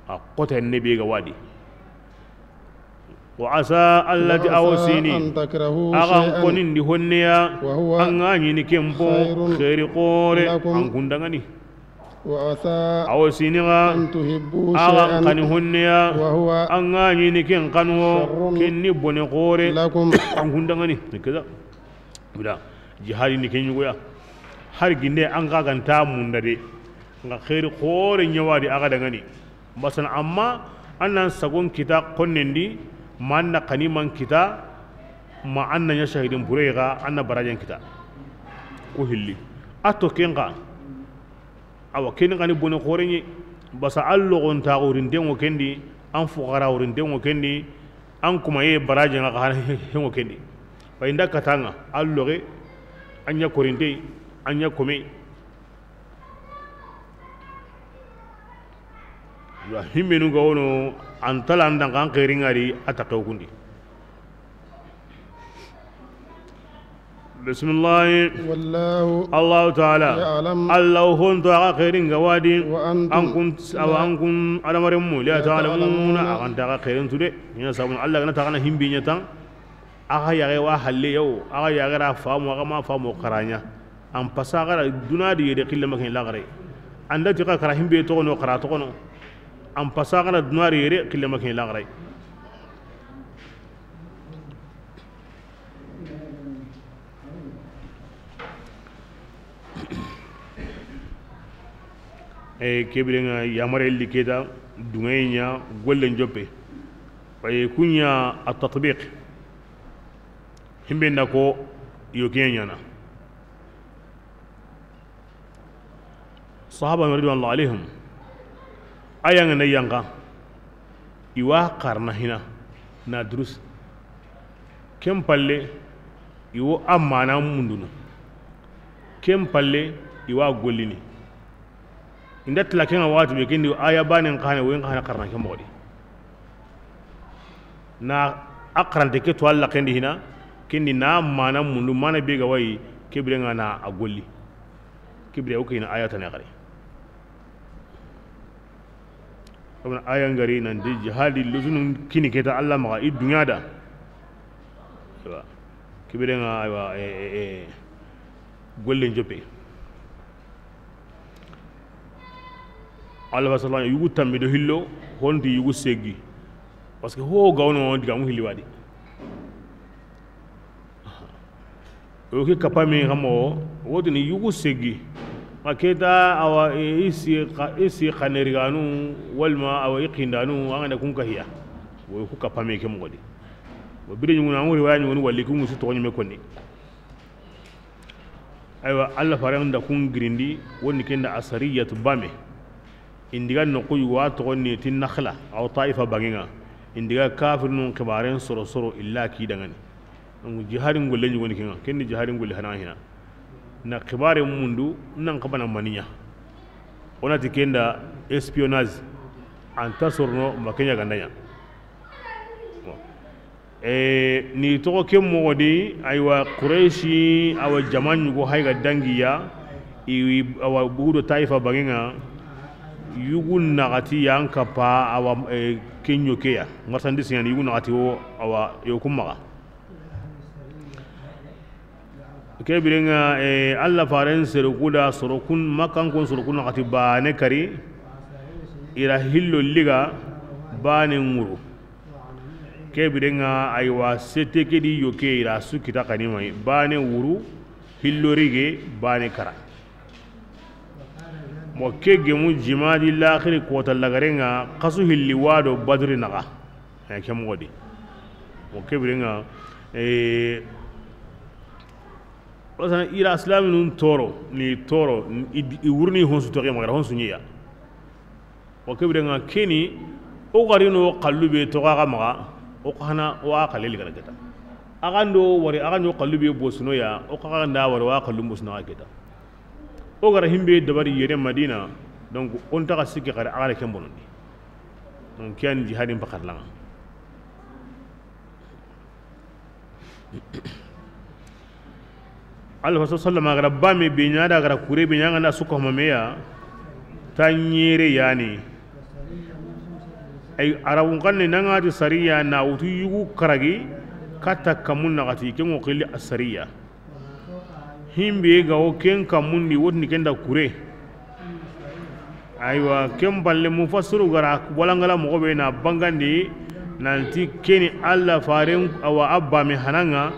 A kota ne be ga wadi. Wa asa, Allah ti, awo sini, an takrahu, a ga n konindi honne ya, wa huwa, an ga ɲini ken po, khairun, xeeri xoore, lakum, an kun dangani. Wa asa, awo sini ga, an tuhibbu, a ga n kani honne ya, wa huwa, an ga ɲini ken kanu, sharrun, ken ni bone xoore, lakum, an kun dangani. Ni kaza. Bida, jihadi ni ken ɲugoya. Har ginde an ga ganta munda de, nga xeeri xoore ɲa wadi a ga dangani. Masana, amma an nan sagon kita konnendi, ma an na kaniman kita, ma an na ɲa shahidin bure ga, an na barajen kita. Ko hilli. A to ken ga, Awa, ken xa ni bone xoore ɲa. Basa an loxontaaxu rinten ŋo ken di, an fuxara rinten ŋo ken di, an kumaye baraajen ŋa xa ni ken ŋo ken di. Bayi n da kata ŋa, an loxe, an ɲa korinte, an ɲa kome. Yo, himmenu ga wono, an tala an da xa an xeerin ŋa ri, a ta xew kundi. Bisimilahi. Wallahu, Allahu taala. Ya'lam. Alla honto a ga xeerin ga wa di. Wa antum. An kun, awa, an kun adamarenmu, la ta'lamuna, a ga nta xa xeerin tu de. Ɲa sabu Alla ga na ta xa na himbi ɲa tan. A ga yaxe wa halle yo, a ga yaxe ra faamu, a ga ma faamu xara ɲa. An pasa xara duna di yere xille ma ken laxare. An da ti xa kara himbe toxono xara toxono. An pasa xara duna di yere xille ma ken laxare. E, ke biren ŋa yamare li ke ta, duŋeye ɲa, gollen joppe. Bayi ku ɲa a tatbiq. Himbe nda ko yo ke ɲaana. Sahaba ridwanullah alayhim, a ya ŋa na yanqa, i wa xarana hina na durus. Ken palle, i wo a maana mundunu. Ken palle, i wa gollini. I nda tila ken ŋa waxati be, ken di aya baanen xa ni, wo yin xa ni xarana ke moxo di. Na a xarante ke to Alla ken di hina, ken di na maana mundu, maana be ga wa yi, ke biren ŋa na a golli. Ke bire o ke yi na aya tana xari. Abana aya ŋari nan ti jihadi lozunu kini ke ta Alla maxa i duŋa da. Aywa. Ke biren ŋa, aywa, e, e, e, gollen joppe. Alla fa sallallahu yugu tammi do hillo, honti yugu segi. Parce que ho ga wono digamu hilli wa di. O ke kapame xa moxo, wo tini yugu segi. Xa ke ta, awa, e, i si xa, i si xaneriganu, walma, awa, i xindanu, an ga na kun kahiya. Wo ku kapame ke moxo di. Wo bire ɲugunu, an ŋa riwaya ɲugunu, walli kun ŋa su toxo ɲime konni. Aywa, Alla faren da kun girindi, woni ken da asariyatu bame. I ndi ga noqu yugo a toxo ni ti Naxla, aw Taifa banŋen ŋa. I ndi ga kafirinu xibaaren soro soro illa ki danŋani. Donc, jihadin golle ɲugoni ken ŋa, ken ni jihadin golle hana hina. Na xibaare mundu, nan xabana maniya. O na ti ken da espionnage, an ta sorono ma ke ɲa ganda ɲa. Bon. E, ni toxo ke moxo di, aywa, Qurayshi, awa, jama ɲugo hay ga dangiya, i, awa, bugu do Taifa banŋen ŋa, yugu naxati yan kappa, awa, e, ke ɲo ke ya, marchandise ɲa ni yugu naxati wo, awa, yo kun maxa. Ke biren ŋa, e, Alla faren sere ku da soro kun, Makkankon soro kun naxati baane kari, i ra hillo liga baane ŋuru. Ke biren ŋa, aywa, sete ke di yo ke i ra su kita xa ni mayi, baane wuru, hillo rige, baane kara. Mo ke gemu jimadi laxiri kota lagaren ŋa, xasu hilli wa do Badri naxa. Ay, ke moxo di. Mo ke biren ŋa, e, o sana i ra silaminun toro, ni toro, i, i wurni honsu toxi maxa, honsu ɲiya. Mo ke biren ŋa keni, o gari no xallu be toxo xa maxa, o xa na wa xalle li ga na ke ta. A ga ndo wari, a ga ndo xallu be bosuno ya, o xa ga nda wari wa xallu bosuno xa ke ta. O gara himbe dabari yere Madina, donc, o nta xa sikki xare a ga na ken bonondi. Donc, ke yan ni jihadin paxarlaŋa. Alla fa sallama gara bame be ɲa da gara kure be ɲa ŋa na suka homa meya, ta ɲere yani. Ay, Arabun xanne nan ŋa ti sariya na wutu yugu karagi, katta kamun naxati, ken ŋo xilli a sariya. Himbe ga wo ken kammundi, wotini ken da kure. Aywa, ken balle mufassiru gara walangala moxo be na bangandi nanti keni Alla faren, awa, a bame hana ŋa.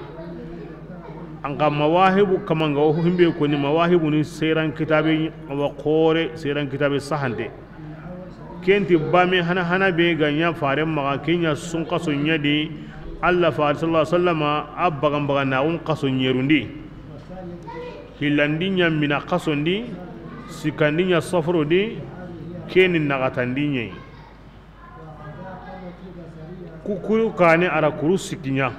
An xa mawahibu kamanga wo himbe koni mawahibu ni seran kitabe, awa, xore seran kitabe sahante. Kenti bame hana hana be ga ɲa faren maxa, ke ɲa sun xaso ɲa di, Alla fare sallallahu alaihi wasallama a bagan bagan na un xaso ɲerundi. Hillandi ɲa mina xasondi, Sikkandi ɲa safuru di, ke ni naxatandi ɲa yi. Ku kuru kaane a ra kuru sikki ɲa.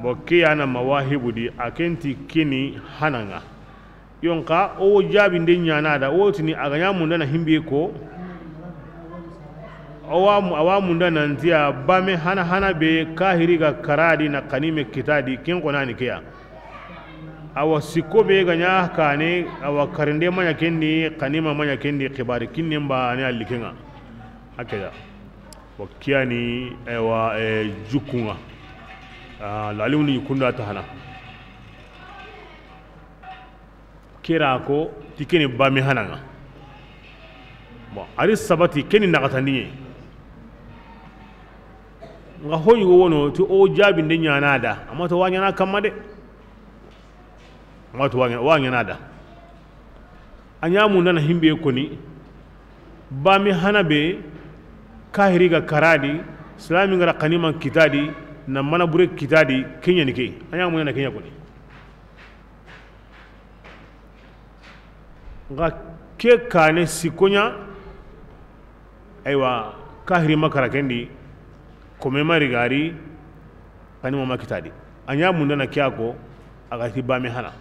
Bon, ke ya na mawahibu di, a ken ti ke ni hana ŋa. Yonka o wo jaabinde ɲaana da, o wo tini a ga ɲa mundana himbe ko. A wa, a wa mundana ntiya bame hana hana be kahiri ga kara di na xanime kita di, ken xo na ni ke ya. Awa sikko be ga ɲa kaane, awa karinde ma ɲa ken di, xanima ma ɲa ken di, xibaari kinnen baane a li ke ŋa. Hakeza. Wa ke ya ni, ewa, e, jukku ŋa. A, lalimu ni kunda ta hana. Ke ra ko ti ke ni bame hana ŋa. Bon, a ri sabati ke ni naxatandi ɲa yi. Ŋa ho yugo wono ti o jaabinde ɲaana da, a ma to wa ɲaana kamma de. A ma to wa ɲaana, wa ɲaana da. A ɲa mundana himbe koni. Bame hana be kahiri ga kara di, silami ga ra xanima kita di, na mana bure kita di, ke ɲa ni ke. A ɲa mundana ke ɲa koni. Ŋa ke kaane sikko ɲa. Aywa, kahiri ma kara ken di, kome ma ri ga ri, xanima ma kita di. A ɲa mundana ke ya ko, a ga ti bame hana.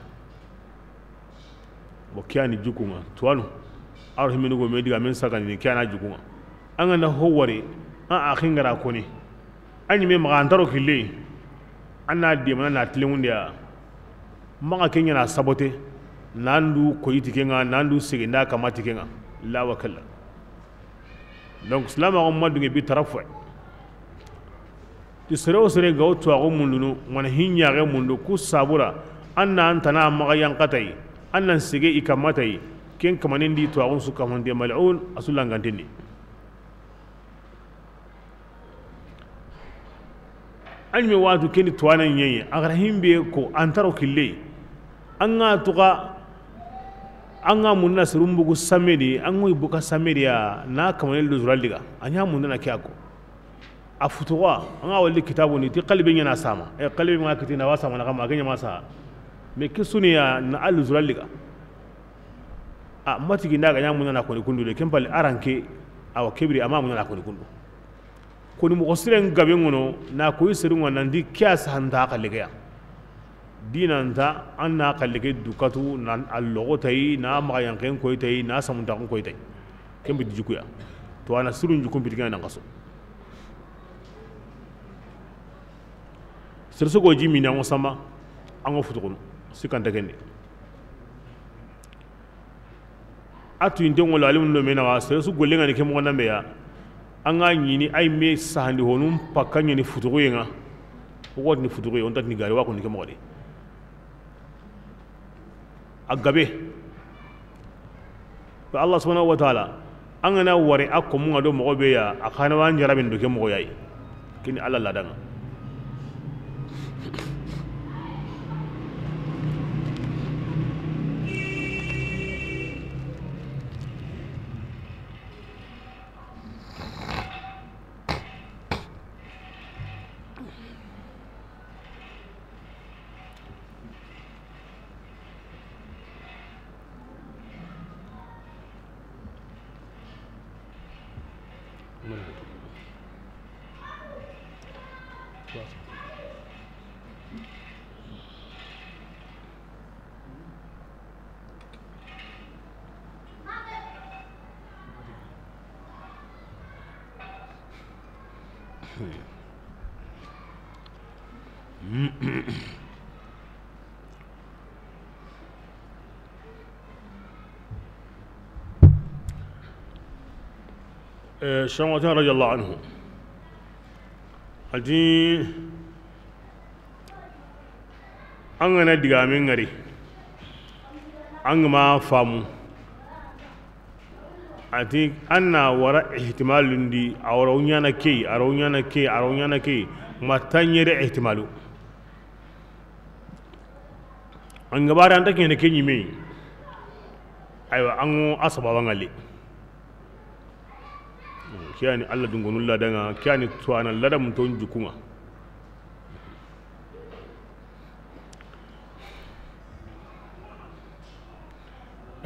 Bon, ke ya ni jukku ŋa, tuwaanu. A ro himini go me diga men sagandini, ke ya na jukku ŋa. An ga na ho wari, an a xingara koni. A ɲi me maxa an ta ro kille. An na demana na tilenŋunde ya. Maxa ke ɲaana sabote. Nan du koyi ti ke ŋa, nan du sege nda kama ti ke ŋa. La wa kalla. Donc, silamaxu ma dunge bi tara fo. Ti sere wo sere ga wo tuwaxu mundunu, mana hi ɲaxe mundu, ku sabura, an na an tana maxa yanqatayi, an nan sege i kammatayi, ken kamanen di tuwaxun su kamante mal'un, a su langanten di. A ɲi me watu ke ni tuwana ɲa yi, a ga ra himbe ko an ta ro kille. An ga tuxa, an ga munna serun bugu samedi, an ga i buka samedi ya, na kamane luzura liga. A ɲa munna na ke ya ko. A futuxa, an ga wali kitabu ni, ti xalibe ɲaana sama. E xalibe ma kiti na wa sama na kama, ke ɲa ma sa. Me ke suniya na a luzura liga. A ma tigi nda ga ɲa munna na koni kundu de, ken pali aranke, awa kebiri, a ma munna na koni kundu. Koni moxo siren gabe ŋono, na koyi serun ŋa nan ti ke ya sahanta xalle ke ya. Dinanta, an na xalle ke dukatu, na a loxo tayi, na maxa yanqen koyi tayi, na samuntaxun koyi tayi. Ken biti jukku ya. To a na sirun jukkun biti ke ŋa nan xaso. Sere su go ji mini an ŋo sama, an ŋo futuxunu, sikkanta ken di. A tuyinten ŋo la, alimun do me naxa, sere su golle ŋa ni ke moxo nambe ya. An ga ɲini a yi me sahandi honun pakka ɲa ni futuxuye ŋa. O ga ti ni futuxuye, o nta ti ni gari, wa ko ni ke moxo di. A gabe. Ko Allah subhanahu wa ta'ala, an ga na wari a komun ŋa do moxo be ya, a xa na wa an jaraben do ke moxo ya yi. Ke ni Allah ladan ŋa. Eh, Cheikh Oumar Tine radiyallahu anhu, a ti, an ga na digaamen ŋari, an ga ma faamu, a ti, an na wara ihtimalun di, a wara wo ɲaana ke yi, a ra wo ɲaana ke yi, a ra wo ɲaana ke yi, ma tanɲere ihtimalu. An ga bari an ta kene ke ɲi me. Aywa, an ŋo a sababa ŋa le. Ke ya ni Allah dungunu ladan ŋa, ke ya ni tuwana ladan mun ton jukku ŋa.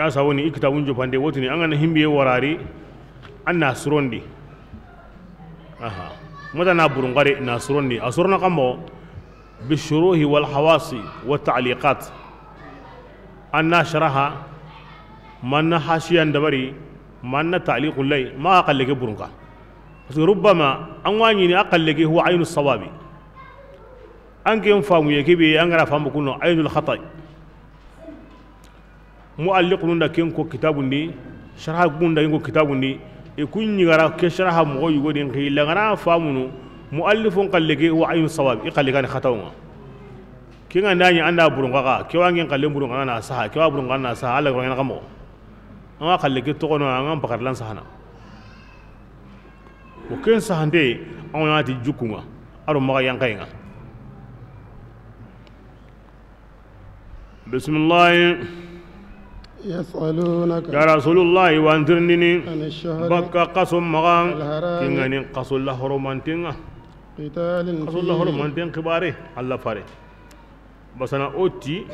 Ya sawoni i kitabun jopande wotini an ga na himbiye warari, an na surondi. Aha. Mata na burun xare na surondi. A surona kamo bishuruhi wal hawasi wa ta'liqat. An na sharaha, man na hashiyan dabari, man na ta'liqu lay, ma xalle ke burun ka. Parce que rubbama an wa ɲini a xalle ke huwa aynu sawabi. An ken famu ye kebe an ga ra famu kuno aynul khata. Mualliqunu nda ken ko kitabundi, sharha gunda ken ko kitabundi, e kun ɲi ga ra ke sharha moxo yugo din xi la ga na famunu, muallifun xalle ke wa aynu sawab, i xalle ke ni xatawo ŋa. Ke ŋa nda ɲi an da burun xaxa, ke wa ŋen xalle burun xaxa na saha, ke wa burun xaxa na saha, Alla ga ŋa na xa moxo. An ga xalle ke toxono, an ga n pakar lan sahana. O ken sahante, an ga na ti jukunŋa, a ro maxa yankayenŋa. Bisimilahi. Yasalunaka. Ya Rasulullahi, wa an tirindini. Ani shahri. Bakka xaso maxa. Alharami. Ken ga ni xaso la horomanten ŋa. Qitalin. Xaso la horomanten xibare. Alla fare. Basana o ti.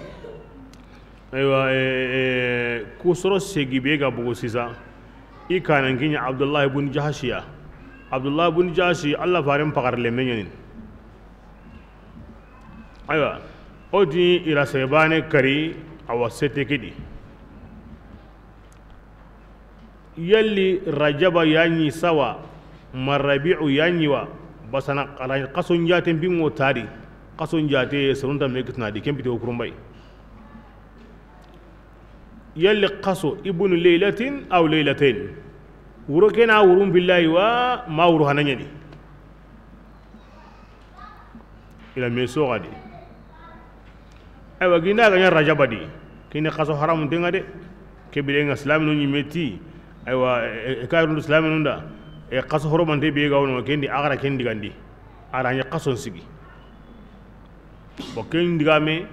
Aywa, e, e, ku soro segi be ga bogu sisa. I kanan kiɲa Abdullahi bun Jahashiya. Abdullahi bun Jahashi, Alla faren pakar lemme ɲanin. Aywa, o di i ra sere bane kari, a wa sete ke di. Yalli Rajaba ya ɲi sawa, ma Rabi'u ya ɲi wa, basana xason jaten binŋo tari, xason jate serunta me kitna di, ken piti o kurumbay. Yalli xaso ibnu laylatin aw laylatayn, wuro kena wurun billahi wa ma wuru hana ɲani. Ila me soxadi. Aywa, ginda ga ɲa Rajaba di, kini xaso haramunten ŋa de. Ke birenŋa silaminu ɲi me ti. Aywa, e, e, kayirundu silaminu nda. E, xaso horomante be ga wono kendi, a ga ra ken digandi. A ra ɲa xason sigi. Bon, ken digame,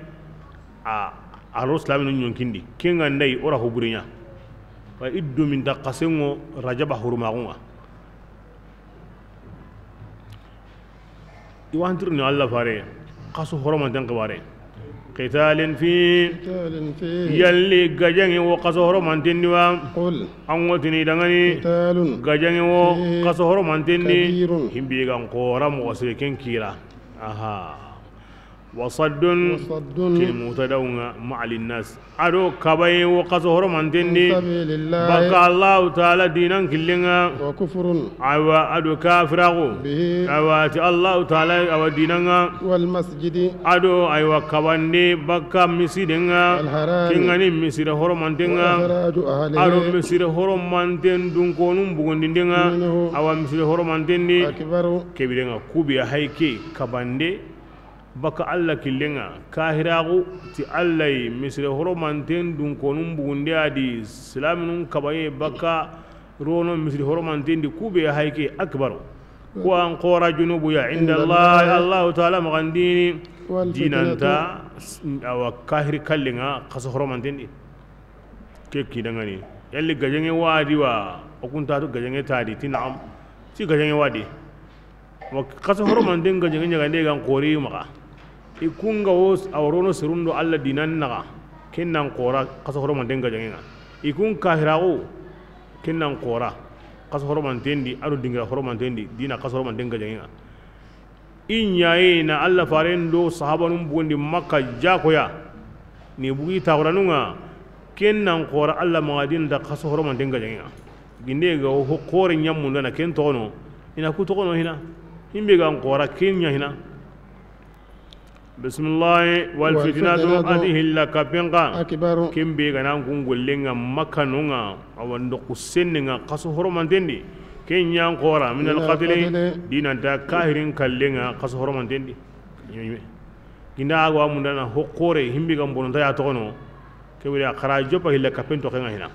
a, a ro silaminu ɲonkindi. Ken ga ndayi, o ra ho buriɲa. Wa iddu min ta xasenŋo Rajaba hurumaxunŋa. I wa an tirindini Alla fare, xaso horomanten xibare. Qitalin fi. Qitalin fi. Yalli gajaŋe wo xaso horomanten di wa? Qul. An ŋo tini dangani. Qitalun. Gajaŋe wo. Fi. Xaso horomanten di. Kabirun. Himbi ga n xora moxo sire ken kira. Aha. Wa saddun. Wa saddun. Kini mutadawunŋa ma'a linnas. A do kabaye wo xaso horomanten di. Fi sabilillahi. Baka Allahu Taala dinan killen ŋa. Wa kufrun. Aywa, a do kafiraxu. Bihi. Aywa, ti Allahu Taala, awa dinan ŋa. Wal masjidi. A do, aywa, kabande baka misiden ŋa. Al harami. Ken ga ni misire horomanten ŋa. Wa ikhraju ahlihi. A do misire horomanten dunkonun bugundinden ŋa. Minhu. Awa misire horomanten di. Akbaru. Ke birenŋa ku be ya hayi ke kabande. Baka Alla killen ŋa, kahiraxu ti Alla yi, misire horomanten dunkonun bugunde a di, silaminun kabaye baka rono misire horomanten di, ku be ya hayi ke akbaru. Ku wa n xora junubu ya inda Allah, Allahu Taala maxandini, wal fitnatu. Dinanta, awa kahiri kallen ŋa, xaso horomanten di. Ke ki dangani. Yalli gajaŋe wa di wa, o kun ta tu gajaŋe ta di, ti naam. Ti gajaŋe wa di. Wa xaso horomanten gajaŋe ɲagande ga n xori maxa. I kun ga wo a wa rono serundo Alla dinan naxa. Ken na n xora xaso horomanten gajaŋe ŋa. I kun kahiraxu. Ken na n xora xaso horomanten di, a do dingira horomanten di, dina xaso horomanten gajaŋe ŋa. I ɲaye na Alla faren do sahabanun bugundi Makka jakoya. Ni bugi taxuranun ŋa. Ken na n xora Alla maxa dinanta xaso horomanten gajaŋe ŋa. Ginde ga wo ho xore ɲamundana ken toxono, i na ku toxono hina. Himbe ga n xora ken ɲa hina. Bisimilahi. Wal fitnatu, a ti hilla kapen xa. Akbaru. Ken be ga na n kun gollen ŋa Makka non ŋa, awa ndoxu sennen ŋa xaso horomanten di. Ken ɲa n xora, minal qatli, dinanta kahirin kallen ŋa xaso horomanten di. Ginda a ga wa mundana ho xore, himbe ga n bononta ya toxono. Ke wure a xara joppa hilla kapen toxen ŋa hina.